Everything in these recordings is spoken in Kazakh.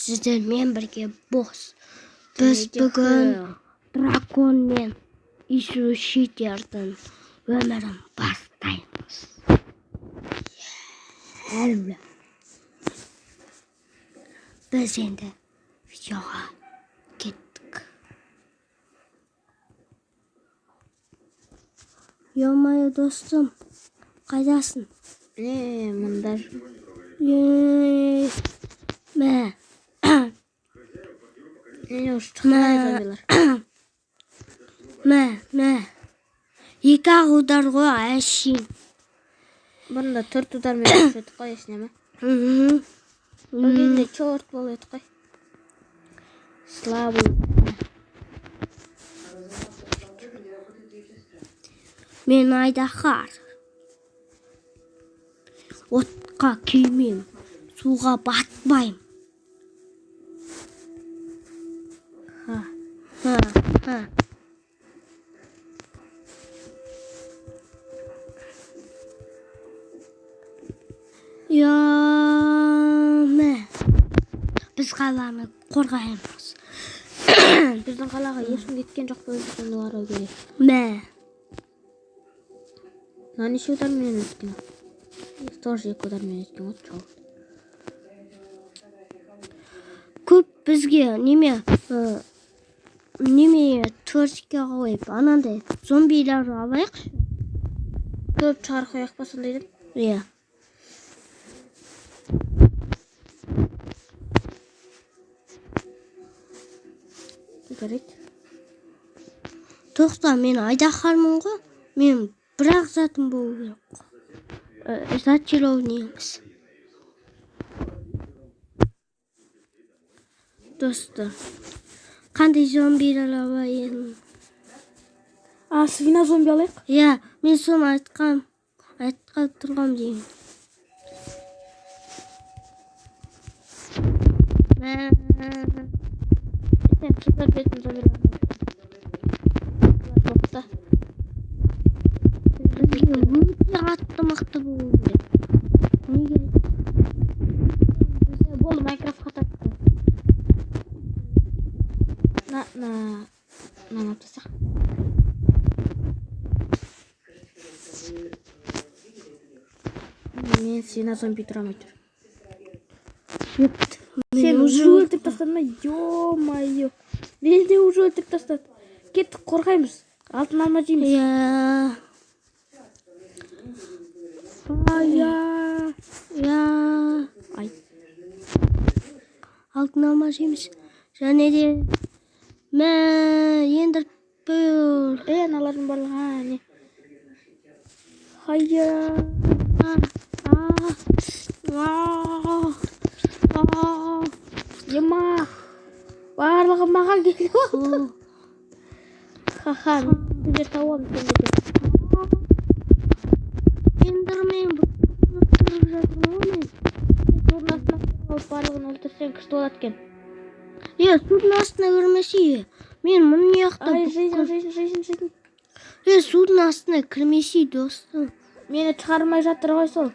Сіздермен бірге Бос. Біз бүгін дракон мен Исушитердің өмірін бастаймыз. Біз енді видеоға кеттік. Ё-моё, достым, қайдасың? Мында. Мә. Не уж шықпай зомбилар. Мә, мә. Екі-ақ удар ғой, әшейін. Бұрында 4 удармен өліп едік қой, есіңде ме? Ол кезде черт болып едік қой. Слабый. Мен айдаһар. Отқа күймеймін, суға батпаймын. Ха. Ха, ха. Мә. Біз қаланы қорғаймыз. Біздің қалаға ешкім кеткен жоқ, біз соны қарау керек. Мә. Мына неше удармен өткен? Тоже 2 удармен өткен ғой, чё. Көп бізге неме төртке қойып, анандай зомбилер алайықшы. Көп шығарып қояйық па сондайдан? Иә. Жарайды. Тоқта, мен айдаһармын ғой. Мен бір-ақ затым болу керек қой. Зачарованный емес. Достар, қандай зомбилер алайын? А, свина зомби алайық? Иә, мен соны айтқан тұрғам деймін. Сен қыздар бетін зомбилар алайық. Бізге өте қатты мықты болу керек. Неге? Бізде болды, Майнкрафт қатады. На, на, на, на, тастақ. Мен сені зомби тұра алмай тұр. Сен уже өлтіріп тастадың ба? Ё-моё. Мені де уже өлтіріп тастады. Кеттік, қорғаймыз. Алтын алма жейміз. Иә. Ая. Иә. Ай. Алтын алма жейміз. Және де мә, ендір бұл. Аналардың барлығы, а, не. Хая. Ема. Барлығы маған келіп отыр. Ха-ха, мен сендер тауамын сендерді. Ендірмен өлтіріп жатырмын ғой мен. Судың астына алып барлығын өлтірсең күшті болады екен. Е, судың астына кірмесе, мен мына жақта Ай, жизнь, жизнь, жизнь, жизнь. Е, судың астына кірмесе, достым. Мені шығармай жатыр ғой сол.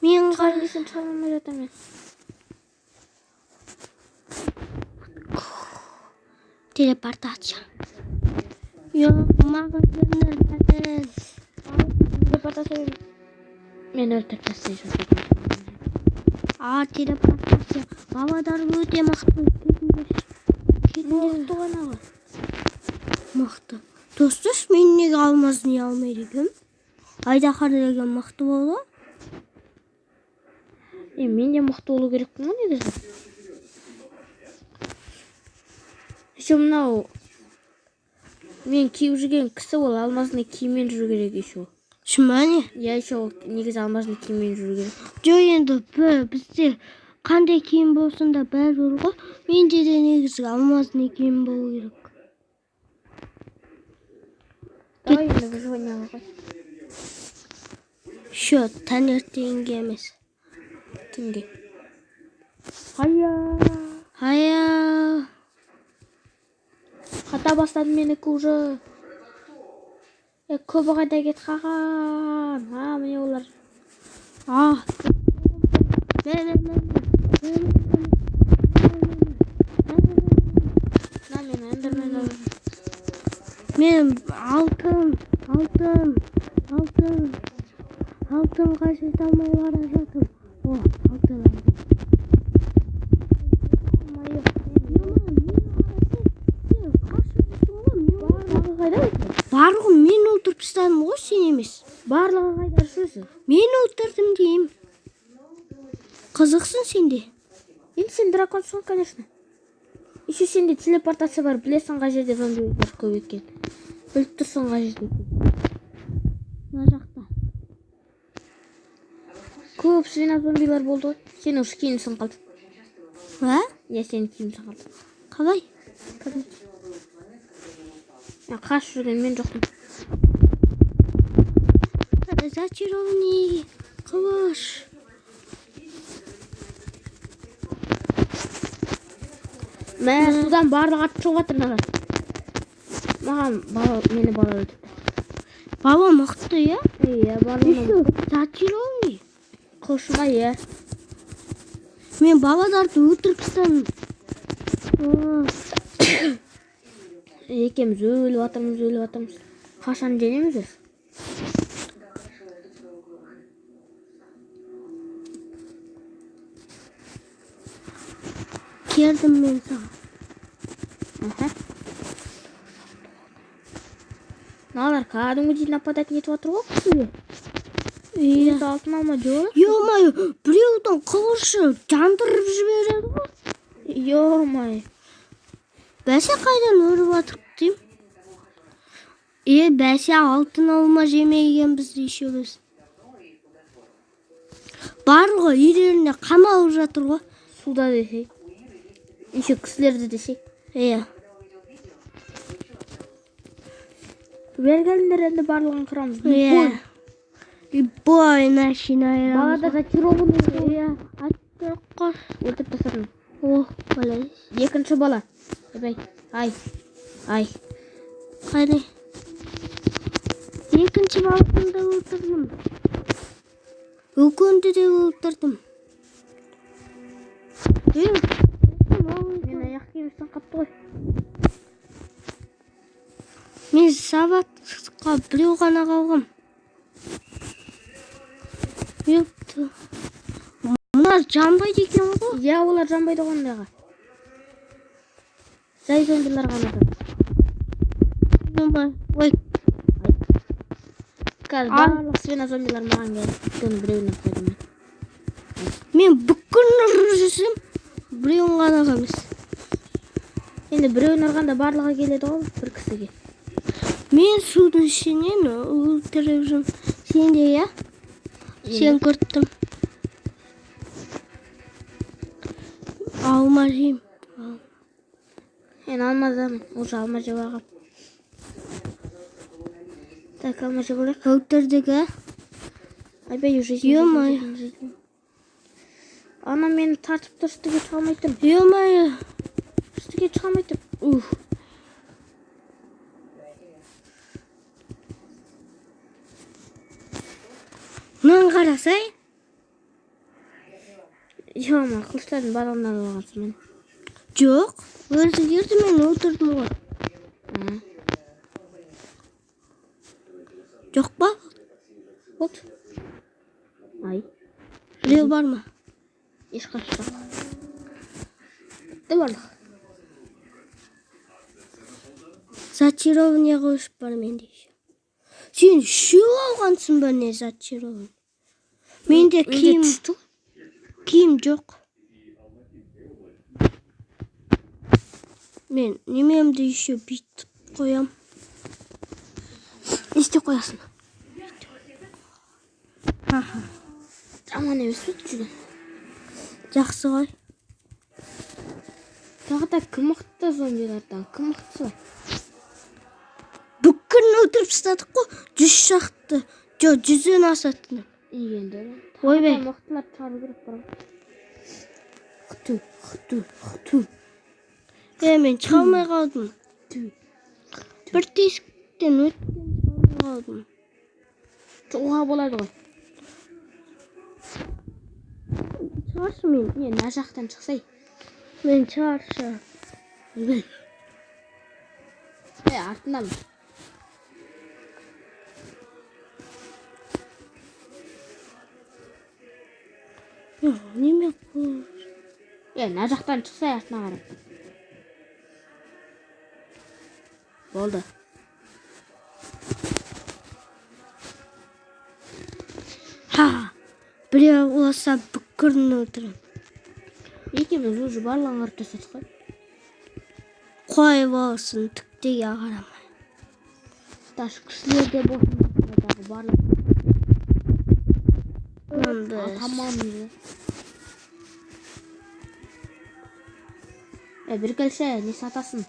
Мен Шығарып десем шығармай жатыр мен. Телепортация. Yok, маған жөнелтеді. Телепортация. Мен өлтіріп тастайын. А, телепортация. Бабадар өте мықты. Мықты ғой анау. Мықты. Достар, мен неге алмазын не алмайды екенмін? Айдаһар деген мықты болды. Мен де мықты болу керекпін ғой негізі. Еще мынау мен киіп жүрген кісі ол алмазный киіммен жүру керек еще. Шын ба не? Иә, еще ол негізі алмазный киіммен жүру керек. Жоқ, енді бізде қандай киім болсын да бәрібір ғой. Менде де негізі алмазный киім болу керек. Давай енді выживание ғой. Еще таңертеңге емес. Түнге. Хая. Хая. Қата бастады менікі уже. Көбі қайда кетіп қалған? А, міне олар. А. Мә, мә, мә, мә, мә, мә. Мен алтын, алтын, алтын, алтынға жете алмай бара жатырмын. О, алтын алдым. Ё-моё. Сен қашып жүрсің ғой, мен Барлығы қайда өзі? Барлығын мен өлтіріп тастадым ғой, сен емес. Барлығы қайда өзі? Мен өлтірдім деймін. Қызықсың сен де. Енді сен драконсың, конечно. Еще сенде телепортация бар, білесің қай жерде зомбилер көп екен. Біліп тұрсың қай жерде екен. Мына жақта. Көп свина зомбилар болды ғой. Сенің уже киімсің қалды. А? Иә, сенің киімсің қалды. Қалай? Мен қашып жүрген мен жоқпын. Зачарованный қылыш. Мә, судан барлығы атып шығып жатыр мына. Маған бала, мені бала өлтірді. Бала мықты, иә? Иә, барлығы. Еще зачарованный. Қылышыма, иә. Мен балаларды өлтіріп тастадым. Екеуміз өліп жатырмыз, өліп жатырмыз. Қашан жеңеміз біз? Келдім мен саған. Аха. Мыналар кәдімгідей нападать нетіп жатыр ғой кісіге. Иә. Енді алтын алма жоқ. Ё-моё, біреудің қылышы жандырып жібереді ғой. Ё-моё. Бәсе қайдан өліп жатырық деймін. Е, бәсе алтын алма жемегенбіз еще біз. Барлығы үйлеріне қамалып жатыр ғой. Суда десей. Еще кісілерді десей. Иә. Бері келіңдер, енді барлығын қырамыз. Иә. Любой начинаем. Балада зачарованный. Иә. Аттырық қой. Өлтіріп тастадым. О, молодец. Екінші бала. Ойбай. Ай. Ай. Қайда? Екінші баланы да өлтірдім. Үлкенді де өлтірдім. Е, Мен аяқ киімістен қапты ғой. Мен сабатқа біреу ғана қалғам. Епті. Мына жанбайды екен ғой. Иә, олар жанбайды ғой ондайға. Жай зомбилар ғана жанады. Ой, Қазір Ал. барлық свина зомбилар маған келді. Өйткені біреуін қойдым мен. Мен бүкіл ұрып жүрсем, біреуін ғана емес. Енді біреуін ұрғанда барлығы келеді ғой бір кісіге. Мен судың ішінен өлтіріп жүрмін. Сен де, иә? Сен көріп тұрмын. Алма жеймін. Мен алмадамын. Уже алма жеп алғам. Так, алма жеп алайық. Өлтірдік, ә? Айбай, уже Ё-моё. жеймін. Ана мені тартып тұр, үстіге шыға алмай тұрмын. Ё-моё. Үстіге шыға алмай тұрмын. Уф. Мынаны қарасай. Ё-моё, қылыштардың барлығын алып алғансың мен. Жоқ, өзі келді, мен өлтірдім ғой. А, Жоқ па? болды. Ай, Біреу бар ма? ешқайсы жоқ. Бітті барлық. Зачарованный қылыш бар менде еще. Сен үшеу алғансың ба не зачарованный? Менде Менде киім, түсті ғой. киім жоқ. Мен немемді еще бүйтіп қоям. Не істеп қоясың? Аха. Жаман емес пе жүрген? Жақсы ғой. Тағы да кім мықты зомбилардан? Кім мықтысы бар? Бүкіл өлтіріп тастадық қой. 100 шақты. Жоқ, 100-ден асатын. Енді. Ойбай. Мықтылар шығару керек бар. Хту, хту, хту, Е, мен шыға алмай қалдым. ту. Бір тесіктен өткен шыға алмай қалдым. Шығуға болады ғой. Шығаршы мен. Не, мына жақтан шықсай. Мен шығаршы. Ойбай. Е, артындамын. Неме қой. Мына жақтан шықсай артына қарап. Болды. Ха! Біреу болса бүкірін өлтіремін. Екеуміз уже барлығын қырып тастадық қой. Қой болсын, түктеге қарамай. Таш кісілер де болсын, тағы барлық. Тамағымызды. Бір келсе, не сатасың?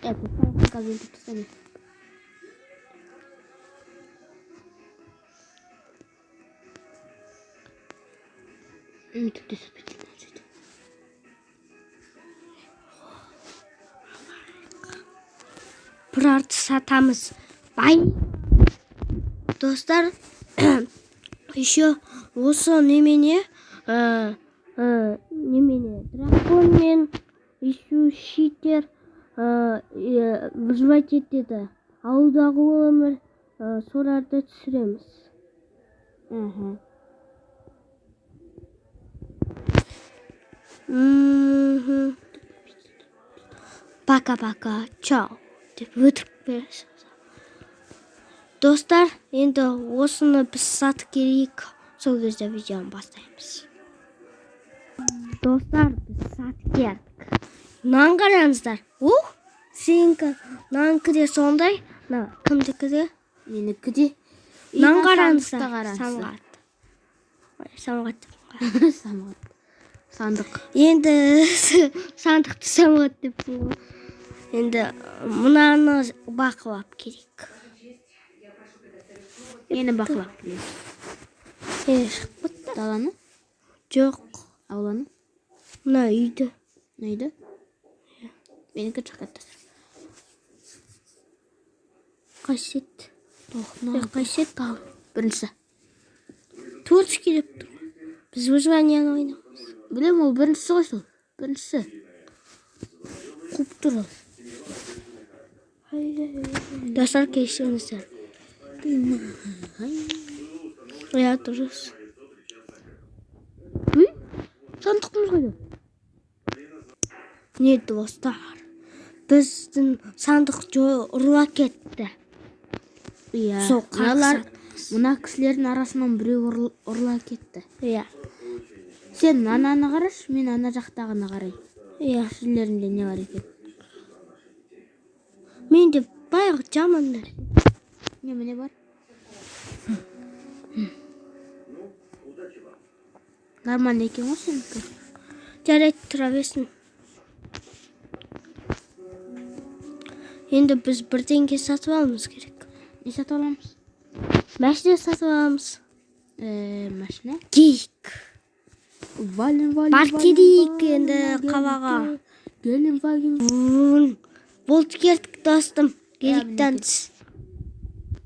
Қазір өлтіріп тастаймын. Түк те сатпайды мына жерде. Бұларды сатамыз. Бай. Достар, еще осы немене, немене, дракон мен еще щитер выживать етеді. Ауылдағы өмір, соларды түсіреміз. Пока-пока, чао деп өтірік бересіз. Достар, енді осыны біз сатып келейік. Сол кезде видеоны бастаймыз. Достар, біз сатып келдік. Мынаны қараңыздар. Ух, сенікі, мынанікі де сондай. Мына кімдікі де? Менікі де. Мынаны қараңыздар. Самғат. Самғат. Самғат. Сандық. Енді сандықты самғат деп ғой. Енді мынаны бақылап керек. Нені бақылап керек? Шығып кетті. Даланы? Жоқ. Ауланы? Мына үйді. Мына үйді? Менікі шығып кетті. Қасиет. Қасиет. Біріншісі. Төртінші деп тұр. Біз выживанияны ойнаймыз. Білем, ол біріншісі ғой сол. Біріншісі. Қуып тұр ол. Достар, кешіріңіздер. Иә, дұрыс. Үй? Сандықтымыз қайда? Не, достар? Біздің сандық ұрлап кетті. Иә. Сол Мыналар, мына кісілердің арасынан біреу ұрлап кетті. Иә. Сен ананы қарашы, мен ана жақтағыны қарай. Иә. Кісілерінде не бар екен? Менде баяғы жаман нәрсе. Немене бар? Нормально екен ғой сенікі. Жарайды, тұра берсін. Енді біз бірдеңе сатып алуымыз керек. Не сатып аламыз? Машина сатып аламыз. Машина? Гейк. Вален, вален, Бар келейік енді қалаға. Гелендваген. Болды, келдік, достым. Геликтен түс.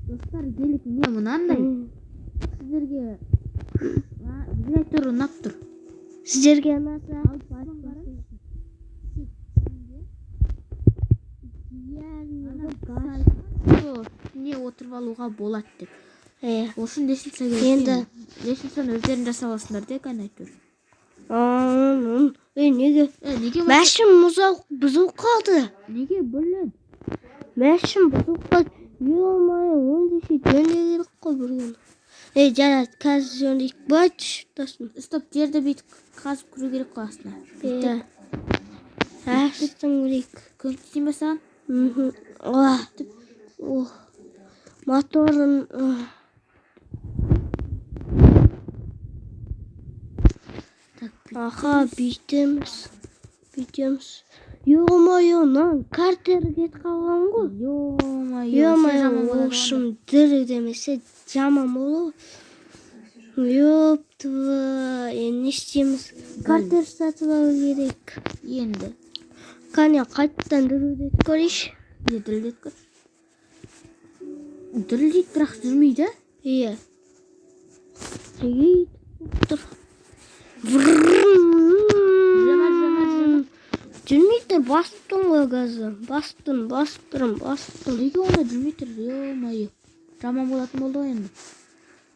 Достар, гелик не мынандай? Сіздерге бізге әйтеуір ұнап тұр. Сіздерге ұнаса не отырып алуға болады деп. Иә. Ол үшін лестница керек. Енді лестницаны өздерің жасап аласыңдар де, кәне әйтеуір. Неге? Неге? Мәшін бұзылып қалды. Неге блин? Мәшін бұзылып қалды. Ё-моё, ондайша жөндеу керек қой бір күні. Жарайды, қазір жөндейік. Былай түсіп тұрсын. Стоп, жерді бүйтіп қазып кіру керек қой астына. Иә. Астын көрейік. Көмектесейін бе саған? Моторын. Аха, бүйтеміз. Бүйтеміз. Ё-моё, мынаның картері кетіп қалған ғой. Ё-моё, Ё-моё, в общем, дірілдемесе жаман болады. Ёптва, енді не істейміз? Картер сатып алу керек. Енді. Қане, қайтадан дірілдетіп көрейінші. Не дірілдетіп көр? Дірілдейді, бірақ жүрмейді. Иә. Неге өйтіп тұр? Жүрмей тұр, басып тұрмын ғой газды. Басып тұрмын, басып тұрмын, басып тұрмын. Неге онда жүрмей тұр? Ё-моё. Жаман болатын болды ғой енді.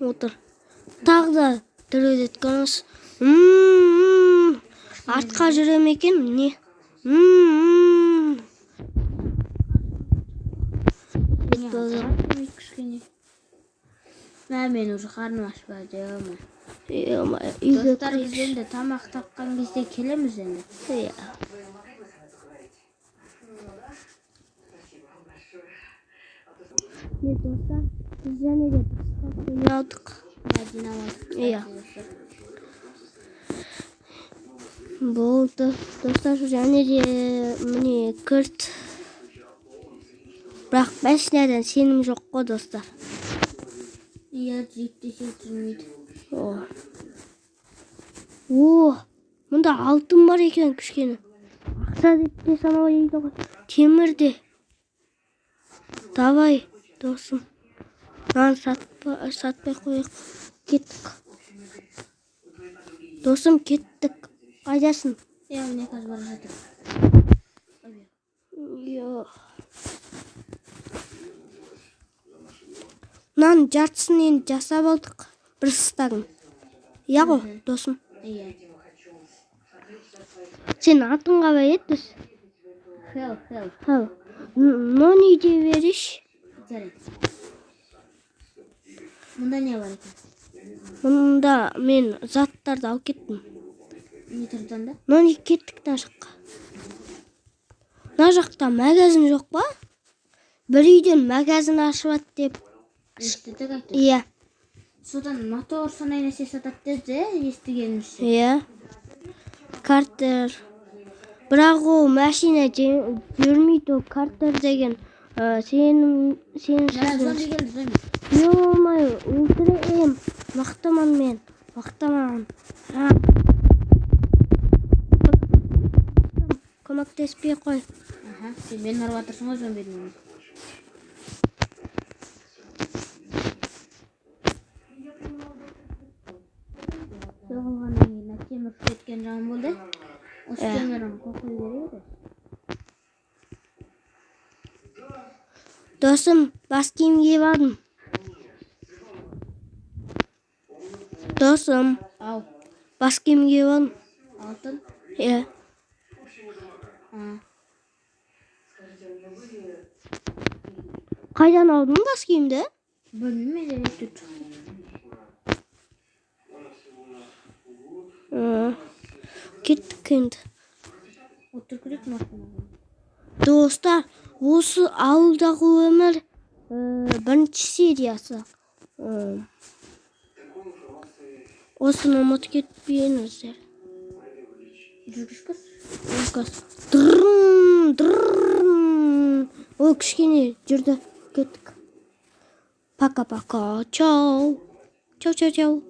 Отыр. Тағы да дірілдеткенбіз. Артқа жүре ме екен? Не? Кішкене. Мә, мен уже қарным ашпады, ё-моё. Ё-моё, үйге Достар, біз кірейікші. енді тамақ тапқан кезде келеміз енді. Иә. Не, достар, біз және де бір стак жиналдық. Жинап. Иә. Болды. Достар, және де міне кірт. Бірақ машинадан сенім жоқ қой, достар. Иә, джип десе жүрмейді. О. О, мұнда алтын бар екен кішкене. Ақша деп те саналайды ғой. Темір де. Давай, досым. Мынаны сатпай қояйық. Кеттік. Досым, кеттік. Қайдасың? Иә, міне қазір бара жатыр. Иә. Мынаның жартысын енді жасап алдық. Бір стагын. Иә ғой, досым. Иә. Сен атың қалай еді, дос? Хел, хел. Хел. Нони дей берейінші. Жарайды. Мұнда не бар екен? Мұнда мен заттарды алып кеттім. Не тұрды онда? Нони, кеттік мына жаққа. Мына жақта магазин жоқ па? Бір үйден магазин ашып ат деп. Естідік әйтеуір. Иә. Содан мотор сондай нәрсе сатады деді, естігенімізше. Иә. Картер. Бірақ ол машина жүрмейді, ол картер деген сенім Мә, зомби келді, зомби. Ё-моё, өлтірем. Мықтымын мен. Мықтымын. Көмектеспей қой. Аха. Сен мені ұрып жатырсың ғой зомбидің. Соғылғаннан кейін мына темір ұшып кеткен жаман болды. Осы темірін қою керек еді. Досым, бас киім киіп алдым. Досым, Ау, бас киім киіп алдым. Алтын. Иә. А, Қайдан алдың бас киімді? Білмеймін, менде әйтеуір шықты. Кеттік енді. Отырып керек машинаға. Достар, осы ауылдағы өмір бірінші сериясы. Осыны ұмытып кетпеңіздер. Жүргіш қыз. Газ. Дрррн, дрррн. О, кішкене жүрді. Кеттік. Пока-пока. Чао. Чао, чао, чао.